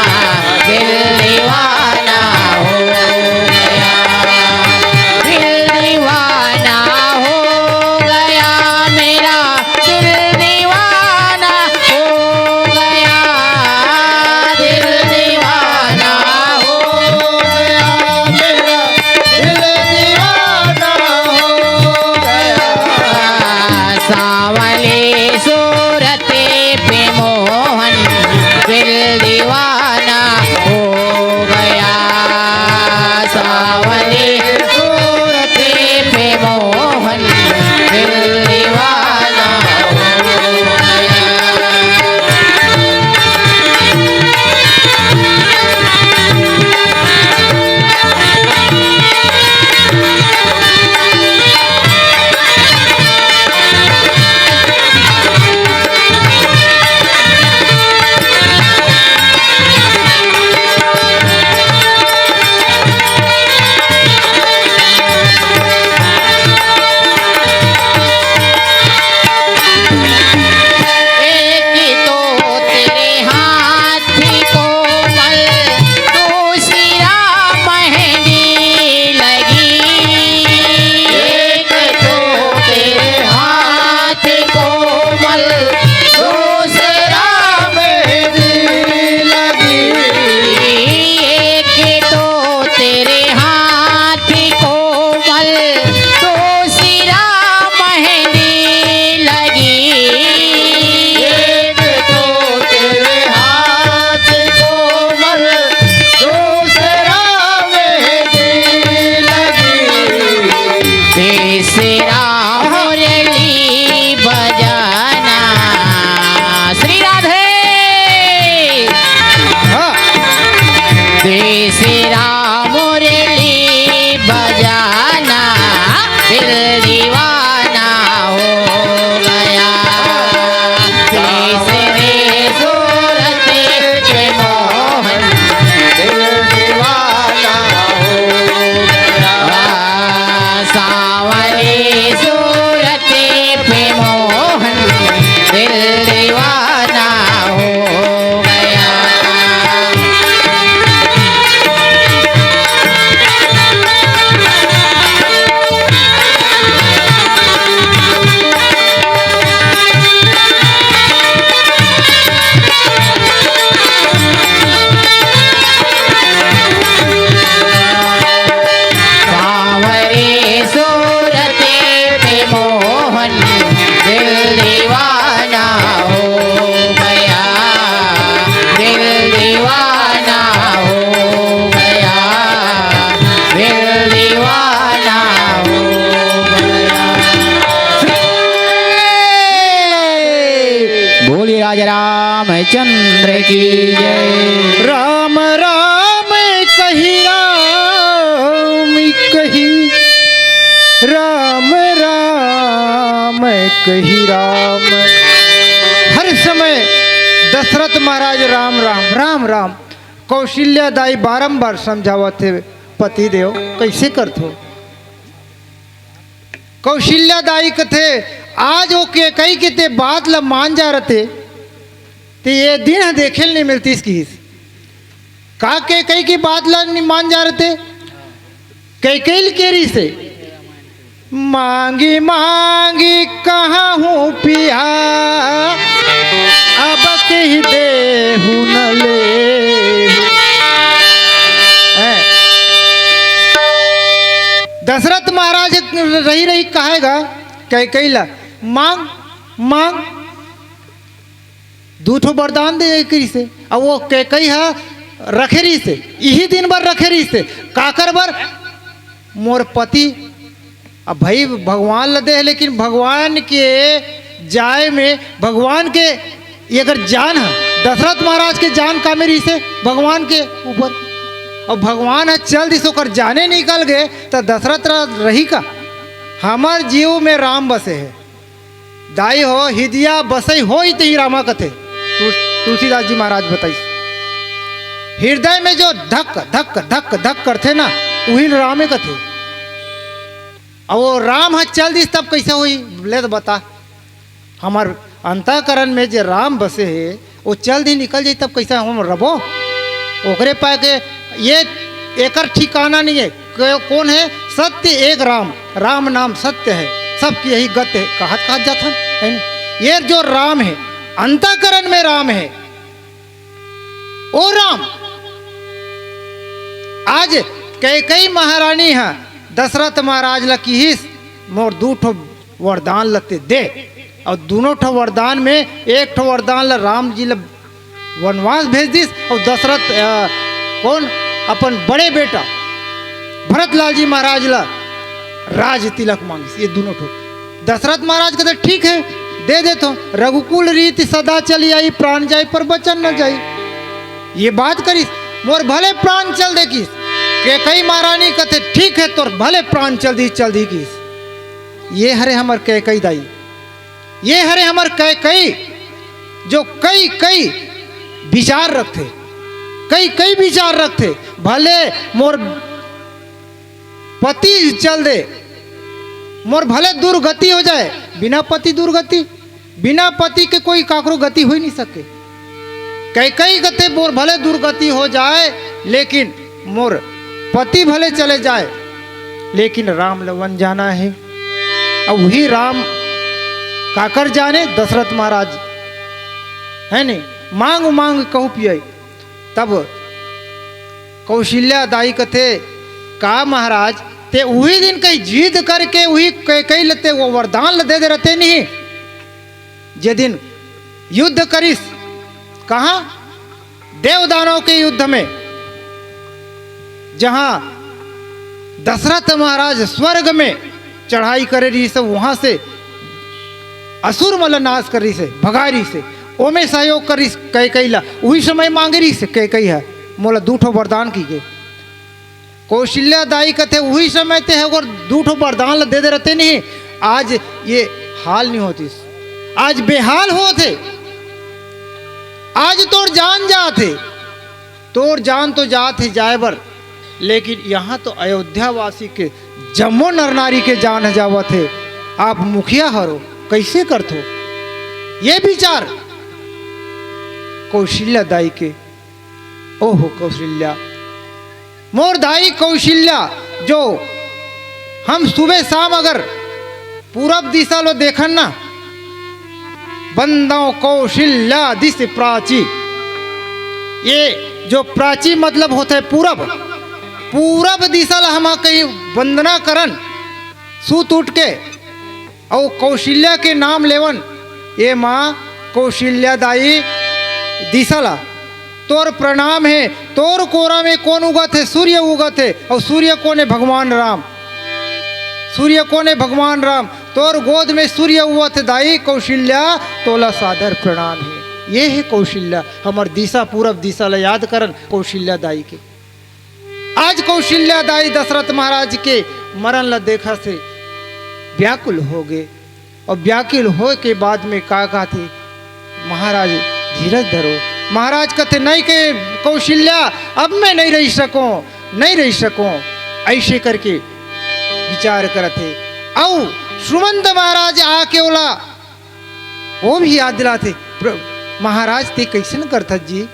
दिल दीवाना हो गया। दिल दीवाना हो गया मेरा, दिल दीवाना हो गया, दिल दीवाना हो गया मेरा, दिल दीवाना हो गया। सांवली सूरत पे मोहन दिल दीवाना हो गया। सांवली सूरत पे मोहन दिल दीवाना हो गया। एक तो तेरे हाथ कोमल, दूसरा मेहंदी लगी। एक तो तेरे हाथ कोमल, दूसरा मेहंदी लगी। एक तो तेरे हाथ कोमल, दूसरा मेहंदी लगी। एक तो तेरे हाथ कोमल, दूसरा मेहंदी लगी। तीसरा मुरली बजाना। श्री राधे। हाँ। तीसरा मुरली बजाना, दिल दीवाना हो गया। तीसरे सूरत पे मोहन, दिल दीवाना हो गया। सांवली सूरत पे मोहन, दिल दीवाना हो गया। सांवरे सूरत पे मोहन, दिल दीवाना हो गया, दिल दीवाना हो गया, दिल दीवाना हो गया। बोलिए राजा रामचंद्र की जय। राम राम कही राम कही, राम राम कही राम। हर समय दशरथ महाराज राम राम, राम राम। कौशल्या दाई बारंबार समझावत हे, पति देव कइसे करथो? कौशल्या दाई कथे, आज ओ कैकई के ते बात ल मान जा रते, ते ये दिन ह देखे ल नइ मिलतिस किहिस। का कैकई के बात ल नइ मान जा रते? कैकई ल के रिहिसे, मांगी मांगी कहाहूँ पिया, अब कहि देहु न लेहु। हैं? दशरथ महाराज रहि रहि कहे गा कैकई ला, मांग, मांग, दू ठो वरदान दे कहिसे। अब ओ कैकई ह रखे रहिसे, इही दिन बर रखे रहिसे। काकर बर? मोर पति। अब भई भगवान ल दे हे, लेकिन भगवान के जाय में, भगवान के, ये अगर जान ह, दशरथ महाराज के जान कामे रहिसे भगवान के ऊपर। अब भगवान ह चल दिस, ओकर जाने निकल गे, त दशरथ रही का? हमर जीव में राम बसे हे। दाई हो, हिदिया बसई होई तेही रामा कथे। तू तुलसीदास जी महाराज बताइस, हृदय में जो धक धक धक धक करथे ना, उही ल रामे कथे। अउ वो राम ह चल दिस तब कइसे होही? ले तो बता, हमर अंतःकरण में जे राम बसे हे, वो चल दिस निकल जाही तब कइसे हम रबो? ओकरे पाए के ये एकर ठिकाना नहीं है। क-, कौन है? सत्य एक राम, राम नाम सत्य है, सबकी यही गत है, कहत कहत जाथन, है नी? ये जो राम है, अंतःकरण में राम है, ओ राम। आज कैकई महारानी ह दशरथ महाराज ल किहिस, मोर दू ठो वरदान ल ते दे, अउ दूनों ठो वरदान में एक ठो वरदान ल राम जी ल वनवास भेज दिस, अउ दशरथ, अ, कौन, अपन बड़े बेटा भरतलाल जी महाराज ल राज तिलक मांगिस। ये दूनों ठो दशरथ महाराज कहते, "ठीक है, दे देथों।" "रघुकुल रीति सदा चली आई, प्राण जाई पर वचन न जाई।" ये बात करिस, मोर भले प्राण चल दे किस। कैकई महारानी कहते, "ठीक है, तोर भले प्राण चल दिस, चल दिस किस।" ये हरे हमर कैकई दाई, ये हरे हमर कैकई, जो कई कई विचार रखथे, कई कई विचार रखथे। भले मोर पति चल दे, मोर भले दुर्गति हो जाए, बिना पति दुर्गति, बिना पति के कोई काकरो गति हो ही नहीं सके। कैकई कहते, मोर भले दुर्गति हो जाए, लेकिन मोर पति भले चले जाए, लेकिन राम ल वन जाना है। अब वही राम काकर जाने, दशरथ महाराज, है नी, मांग मांग कहूँ पियाई। तब कौशल्या दाई कथे, "का महाराज, ते उही दिन कहीं जिद करके उही कैकई ल ते वो वरदान ल दे दे रहते नहीं, जे दिन युद्ध करिस, कहाँ? देव दानव के युद्ध में, जहाँ दशरथ महाराज स्वर्ग में चढ़ाई करे रहिस, वहाँ से असुर मन ल नाश करे रहिस, भगाए रहिस, ओमे सहयोग करे रहिस कैकई ला। उही समय मांगे रहिस कैकई ह, मोला दू ठो वरदान कहिके।" कौशल्या दाई कथे, "उही समय ते ह अगर दू ठो वरदान ल दे दे रहते नहीं, आज ये हाल नहीं होतिस, आज बेहाल होत हे, आज तोर जान जात हे।" तोर जान तो जात हे जाए बर, लेकिन यहाँ तो अयोध्या वासी के जम्मो नर नारी के जान ह जावत हे। आप मुखिया हरो, कैसे करथो ये विचार कौशल्या दाई के? ओहो कौशल्या, मोर दाई कौशल्या, जो हम सुबह शाम अगर पूरब दिशा लो देखन ना, बंदव कौशल्या दिस प्राची। ये जो प्राची मतलब होथे पूरब, पूरब दिशा ला हम कहीं वंदना करन, सूत उठ के अउ कौशल्या के नाम लेवन, "ए माँ कौशल्या दाई, दिशा ला तोर प्रणाम हे।" तोर कोरा में कौन उगत हे? सूर्य उगत हे। अउ सूर्य कौन हे? भगवान राम। सूर्य कौन हे? भगवान राम। तोर गोद में सूर्य उगत हे दाई कौशल्या, तोला सादर प्रणाम हे। ये हे कौशल्या, हमर दिशा, पूरब दिशा ला याद करन कौशल्या दाई के। आज कौशल्या दाई दशरथ महाराज के मरण ला देखा से व्याकुल हो गए। अउ व्याकुल होए के बाद में का कहथे, "महाराज धीरज धरो।" महाराज कहथे, "नहीं के कौशल्या, अब मैं नहीं रह सकों, नहीं रह सकों।" ऐसे करके विचार करत हे। अउ सुमंत महाराज आके ओला वो भी याद दिलाथे, "प्र-, महाराज ते कैसन करथस जी,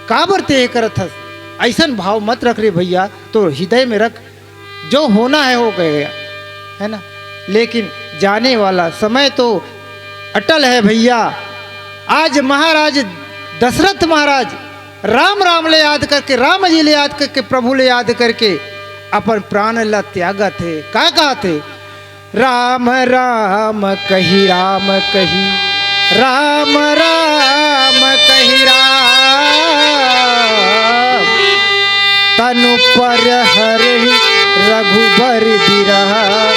काबर ते ये करत हस? ऐसन भाव मत रख रे भैया, तो हृदय में रख, जो होना है हो गया, है ना, लेकिन जाने वाला समय तो अटल है भैया।" आज महाराज दशरथ महाराज राम राम ले याद करके, राम जी ले याद करके, प्रभु ले याद करके अपन प्राण ला त्यागत हे। का कहत हे? "राम राम कहि राम कहि, राम राम कहि राम, तनु पर हरि रघुबर बिरहा,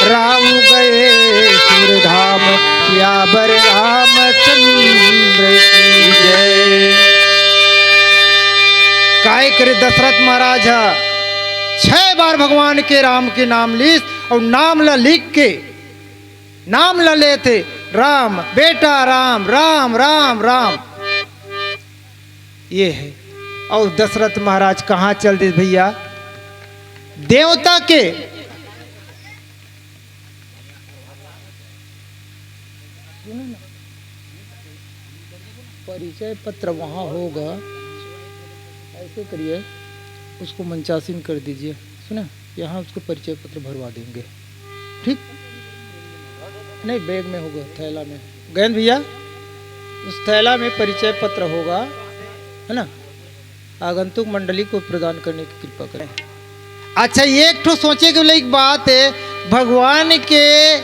राम गए सुरधाम, सियावर रामचंद्र की जय।" काय करे दशरथ महाराज ह छह बार भगवान के राम के नाम लीस, अउ नाम ला लिख के नाम ला लेथे, "राम, बेटा राम, राम, राम, राम।" ये है। और दशरथ महाराज कहाँ चल दिस भैया? देवता के परिचय पत्र वहाँ होगा, ऐसे करिए, उसको मंचासीन कर दीजिए। सुना, यहाँ उसको परिचय पत्र भरवा देंगे, ठीक? नहीं, बैग में होगा, थैला में। गए ना भैया, उस थैला में परिचय पत्र होगा, है ना? आगंतुक मंडली को प्रदान करने की कृपा करें। अच्छा, एक ठो सोचे के लायक बात है, भगवान के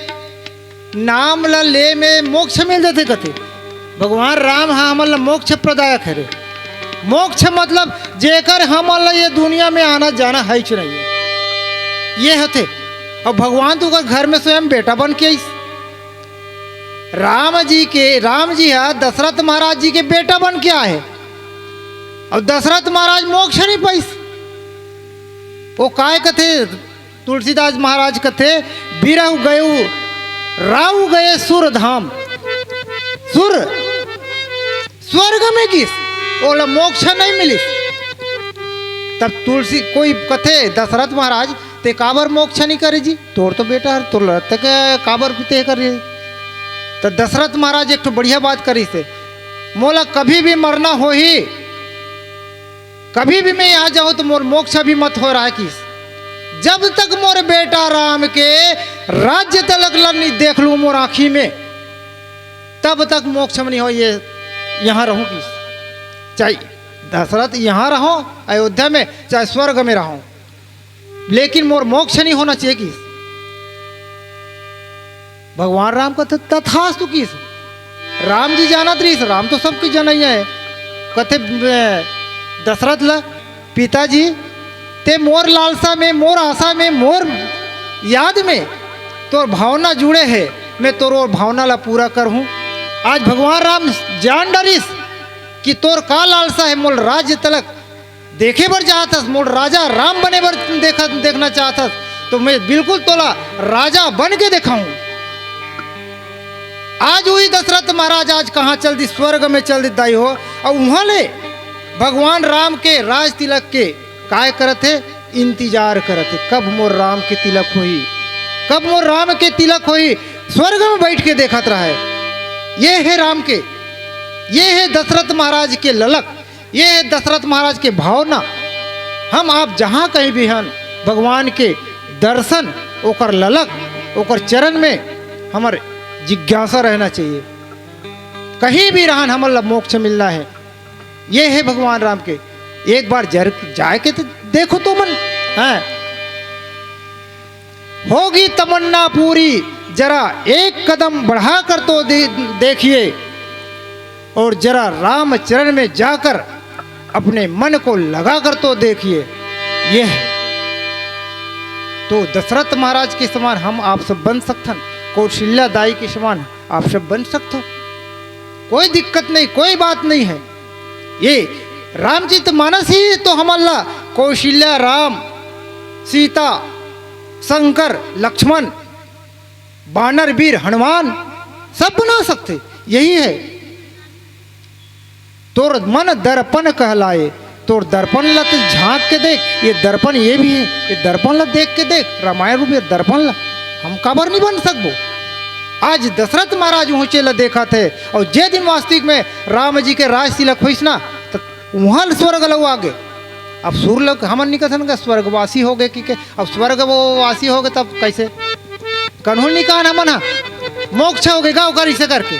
नाम ला ले में मोक्ष मिल जाथे कथे। भगवान राम ह हमन ला मोक्ष प्रदायक हरे। मोक्ष मतलब जेकर हमन ला ये दुनिया में आना जाना है च नहीं है, ये होथे। और भगवान तो ओकर घर में स्वयं बेटा बन के आइस। राम जी के, राम जी ह दशरथ महाराज जी के बेटा बन के आए, और दशरथ महाराज मोक्ष नहीं पाइस। वो काय कथे, तुलसीदास महाराज कथे, "बिरहु गयउ राउ गए सुर धाम।" सुर स्वर्ग में गिस, ओला मोक्ष नहीं मिलिस। तब तुलसी कोई कथे, "दशरथ महाराज, ते काबर मोक्ष नहीं करे जी? तोर तो बेटा हर, तोर लड़त के काबर ते कर रही?" तो दशरथ महाराज एक ठो बढ़िया बात करिस हे, "मोला कभी भी मरना होही, कभी भी मैं यहाँ जाऊँ तो मोर मोक्ष भी मत हो रहा है किस, जब तक मोर बेटा राम के राज्य तिलक ला नहीं देख लूँ मोर आँखी में, तब तक मोक्ष में नहीं हो, ये यहाँ रहूँ किस, चाहे दशरथ यहाँ रहो अयोध्या में, चाहे स्वर्ग में रहो, लेकिन मोर मोक्ष नहीं होना चाहिए किस।" भगवान राम कथे, "तथास्तु" किस। राम जी जानत रहिस, राम तो सबके जनैया है। कथे, "ए, दशरथ ला, पिताजी, ते मोर लालसा में, मोर आशा में, मोर याद में तोर भावना जुड़े है, मैं तोर भावना ला पूरा करहूँ।" आज भगवान राम जान डरिस कि तोर का लालसा है, मोर राज्य तिलक देखे बर चाहत हस, मोर राजा राम बने बर देखा, देखना चाहत हस, तो मैं बिल्कुल तोला राजा बन के देखाऊं। आज वही दशरथ महाराज आज कहाँ चल दिस, स्वर्ग में चल दिस दाई हो। और वहां ले भगवान राम के राज तिलक के काय करत हे, इंतजार करत हे, कब मोर राम के तिलक होही, कब मोर राम के तिलक होही। स्वर्ग में बैठ के देखत रहा है। ये है राम के, ये है दशरथ महाराज के ललक, ये है दशरथ महाराज के भावना। हम आप जहाँ कहीं भी हन, भगवान के दर्शन, ओकर ललक, ओकर चरण में हमर जिज्ञासा रहना चाहिए। कहीं भी रहन, हमन ला मोक्ष मिलना है। ये है भगवान राम के। एक बार जर जाए के तो देखो तो मन, हैं? होगी तमन्ना पूरी, जरा एक कदम बढ़ा कर तो दे-, देखिए, और जरा राम चरण में जाकर अपने मन को लगा कर तो देखिए। यह तो दशरथ महाराज के समान हम आप सब बन सकथन, कौशल्या दाई के समान आप सब बन सकथो। कोई दिक्कत नहीं, कोई बात नहीं है। ये रामचरित मानस ही तो हमन ला कौशल्या, राम, सीता, शंकर, लक्ष्मण, बानर वीर हनुमान सब बना सकथे। यही है, तोर मन दर्पण कहलाए। तोर दर्पण ला तो झांक के देख, ये दर्पण ये भी है, ये दर्पण ला देख के देख, रामायण रूप ये दर्पण ला। हम काबर नहीं बन सकबो? आज दशरथ महाराज ऊंचे ला देखत हे, और जे दिन वास्तविक में राम जी के राज तिलक होइस ना, तो वहां ले स्वर्ग ला आगे। अब सुर लोग हमन नहीं कथन का स्वर्गवासी हो गए कि के, अब स्वर्ग वो वासी हो गए तब कैसे? कन्हू नहीं कहन हमन हा, मोक्ष हो गए का ओकर इसे करके।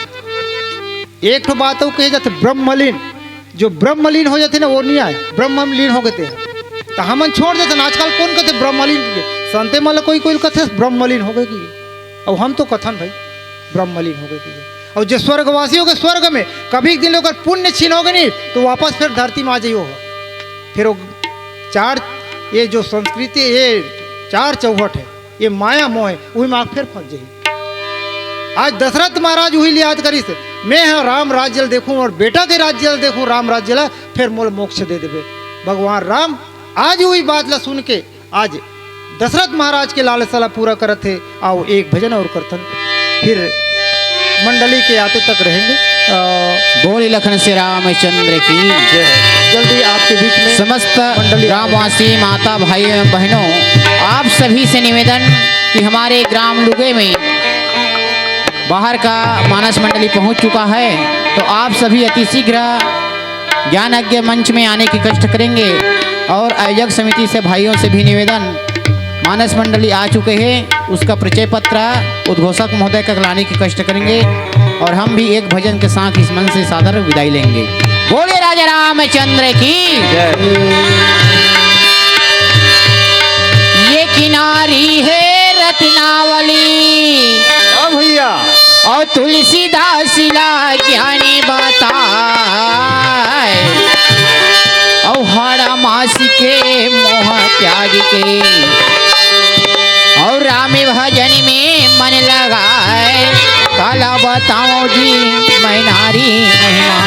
एक ठो बात अउ कहे जाथे ब्रह्मलीन, जो ब्रह्मलीन हो जाथे ना, वो नहीं आए, ब्रह्मलीन हो गए ते। तो हमन छोड़ देथन। आजकल कौन कहथे ब्रह्मलीन के? संते मन ला कोई कोई कहथे ब्रह्मलीन हो गए कि। अब हम तो कथन भाई, ब्रह्मलीन हो गए कि। और जो स्वर्गवासी हो गए स्वर्ग में, कभी एक दिन ओकर पुण्य क्षीण हो गए नहीं, तो वापस फिर धरती में आ जाइयो। फिर वो चार, ये जो संस्कृति, ये चार चौहट है, ये माया मोह है, वही में आप फिर फंस जाइए। आज दशरथ महाराज वही याद करिस, मैं हा राम राज्य ला देखूं और बेटा के राज्य ला देखूं, राम राज्य ला, फिर मोला मोक्ष दे देबे। भगवान राम आज वही बात ला सुन के आज दशरथ महाराज के लालसा ला पूरा करत हे। आओ एक भजन और करथन, फिर मंडली के आते तक रहेंगे। अ, बोले लखन श्री रामचंद्र की। जय। जल्दी आपके बीच में समस्त मंडली ग्रामवासी, माता, भाई एवं बहनों, आप सभी से निवेदन कि हमारे ग्राम लुगे में बाहर का मानस मंडली पहुंच चुका है, तो आप सभी अति शीघ्र ज्ञान यज्ञ मंच में आने की कष्ट करेंगे। और आयोजक समिति से, भाइयों से भी निवेदन, मानस मंडली आ चुके हैं, उसका परिचय पत्र उद्घोषक महोदय तक लाने की कष्ट करेंगे। और हम भी एक भजन के साथ इस मंच से सादर विदाई लेंगे। बोले राजा रामचंद्र की। जय। ये किनारी है रत्नावली। हाँ भैया। और तुलसीदास ला ज्ञानी बताए, और हर मास के मोह त्याग के, और राम भजन में मन लगाए। काला बताओ जी मैं नारी महिमा।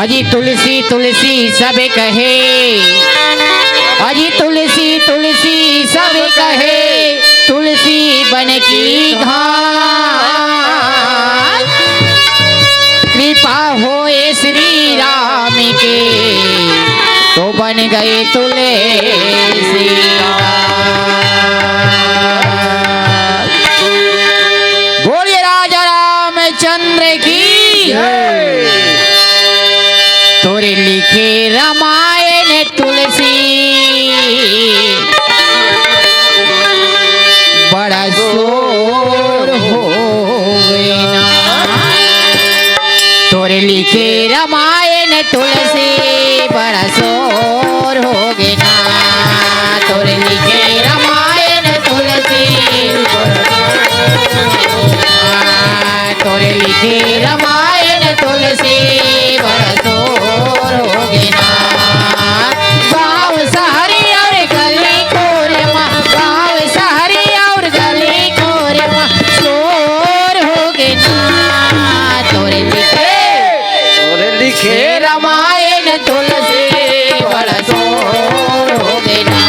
अजी तुलसी तुलसी सब कहे, अजी तुलसी तुलसी सब कहे, तुलसी बन की घास। कृपा होए श्री राम के, तो बन गए तुलसीदास। बोलिए राजा रामचंद्र की। जय। तोरे लिखे रामायण तुलसी बड़ा शोर हो गया। तोरे लिखे रामायण तुलसी बड़ा शोर हो गया। तोरे लिखे रामायण तुलसी बड़ा शोर हो गया। तोरे लिखे रामायण तुलसी बड़ा शोर हो गया। गाँव शहर और गली खोर मा, गाँव शहर और गली खोर मा शोर हो गया। तोरे लिखे, तोरे लिखे रामायण तुलसी बड़ा शोर हो गया।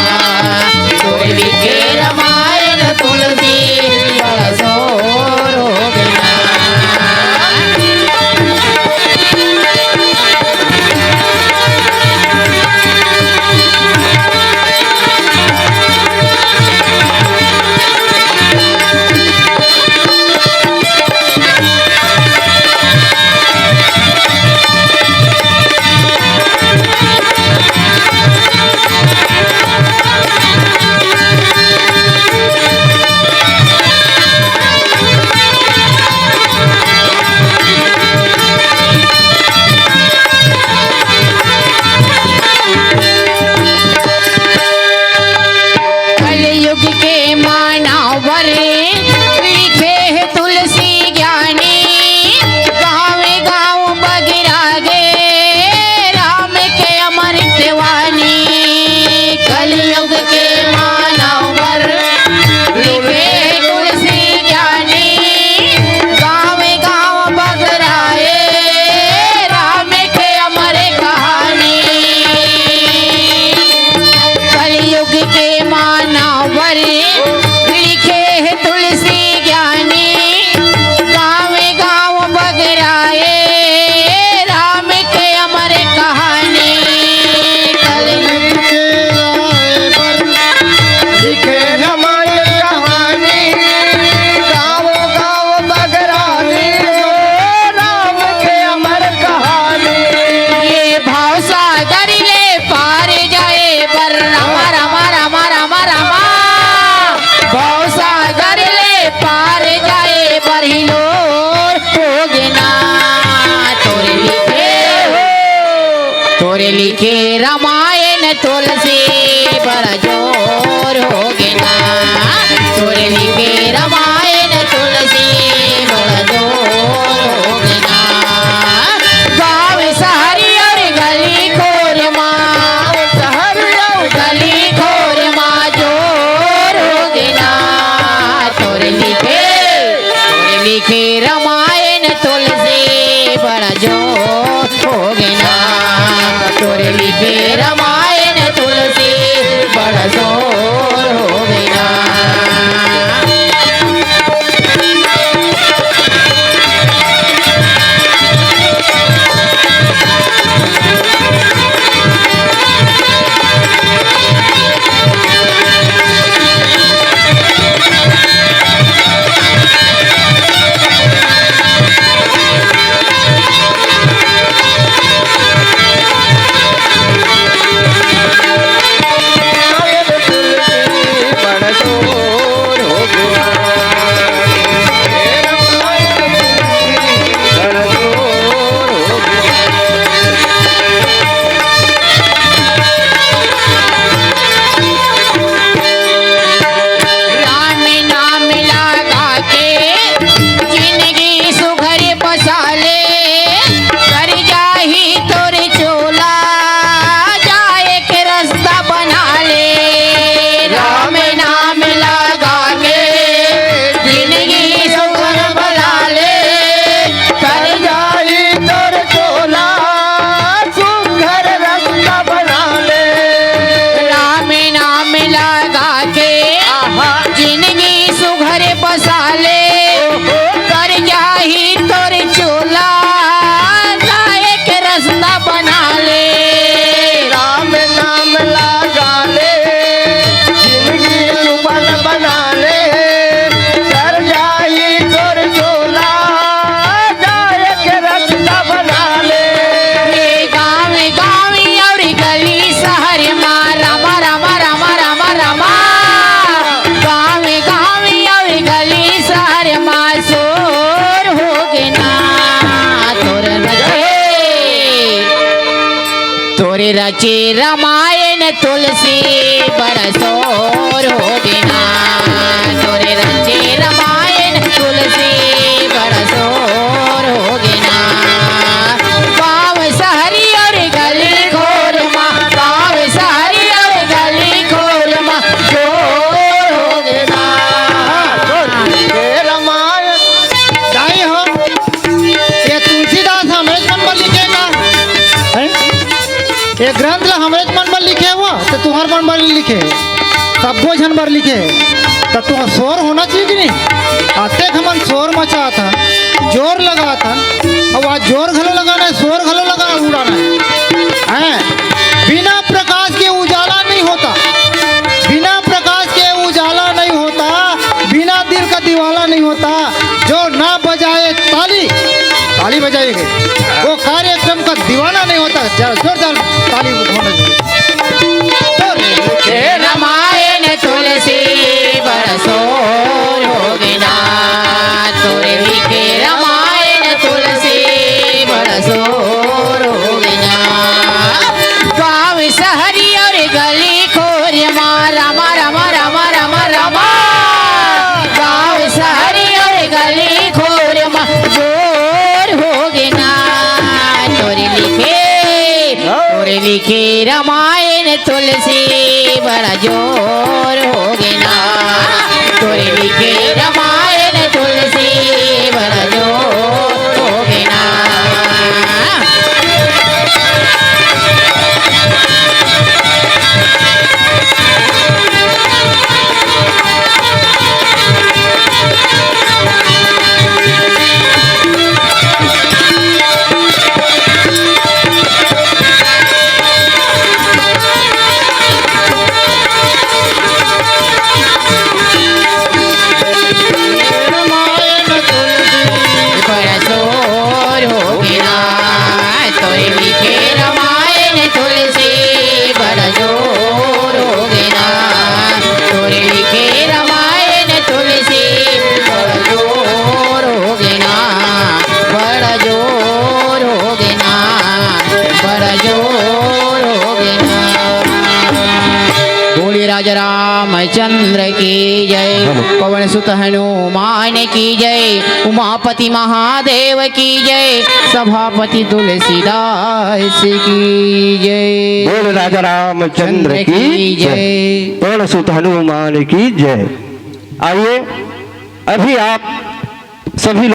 तोरे लिखे रामायण तुलसी बड़ा शोर हो गया। कलयुग के मानव वर लिखे हे तुलसी ज्ञानी, गाँव गाँव बगरा गे राम के अमृत वाणी। कलयुग के मानव वर लिखे तुलसी ज्ञानी, गाँव गाँव बगराए राम के अमर कहानी। कलयुग के मानव वर लिखे हे तुलसी ज्ञानी, गाँव गाँव बगराए राम के अमर कहानी। कलयुग के आए बर लिखे अमर कहानी, गाँव गाँव बगरानी, ओ राम के अमर कहानी। ये भाव सागर ले पार जाए बर रामा, रामा, रामा, रामा, रामा। भाव सागर ले पार जाए बर हिलोर हो गे ना। तोरे लिखे, तोरे लिखे रामायण तुलसी बड़ा जोर हो गे ना। तोरे लिखे रामायण तुलसी बड़ा जोर हो गे ना। गाँव शहर और गली खोर मा, शहर और गली खोर मा जोर हो गे ना। तोरे लिखे, तोरे लिखे रामायण तुलसी बड़ा जोर हो गे ना। तोरे लिखे रामायण तुलसी बड़ा जोर हो गे ना। रचे रमायन तुलसी बड़ा शोर होगे ना। तोरे रचे रमायन तुलसी बड़ा शोर होगे ना। गाँव शहरी और गली खोर मा, गाँव शहरी और गली खोर मा शोर होगे ना। हे रमायन। दाई हो, ये तुलसीदास हमरेच मन बर लिखे का? हैं? ये ग्रंथ ला हमरेच मन बर लिखे हुआ, तो तुम्हर मन बर लिखे, सब्बो झन बर लिखे। तो तुँहर शोर होना चाहिए कि नहीं? अतेक हमन शोर मचात हन, जोर लगात हन, अउ आज जोर घलो लगाना है, शोर घलो लगाना, उड़ाना है। हैं? बिना प्रकाश के उजाला नहीं होता, बिना प्रकाश के उजाला नहीं होता, बिना दिल का दिवाला नहीं होता। जो ना बजाए ताली, ताली बजाइए, वो कार्यक्रम का दीवाना नहीं होता। जरा जोरदार ताली होना चाहिए। हे रमायन तुलसी बड़ा शोर होगे ना। तोरे लिखे रमायन तुलसी बड़ा शोर होगे ना। गाँव शहरी और गली खोर मा रामा, रामा, रामा, रामा, रामा। गाँव शहरी और गली खोर मा जोर होगे ना। तोरे लिखे, तोरे लिखे रमायन तुलसी बड़ा जोर होगे ना। तोरे लिखे रमायन तुलसी बड़ा जोर होगे ना। बड़ा शोर होगे ना, तोरे लिखे रमायन तुलसी बड़ा जोर होगे ना। तोरे लिखे रमायन तुलसी बड़ा जोर होगे ना, बड़ा जोर होगे ना, बड़ा जोर होगे ना। बोलिए राजा रामचंद्र की जय, पवन सुत हनुमान की जय, उमापति महादेव की जय, सभापति तुलसीदास की जय। बोल राजा रामचंद्र की जय। बोल सुत हनुमान की जय। आइए, अभी आप सभी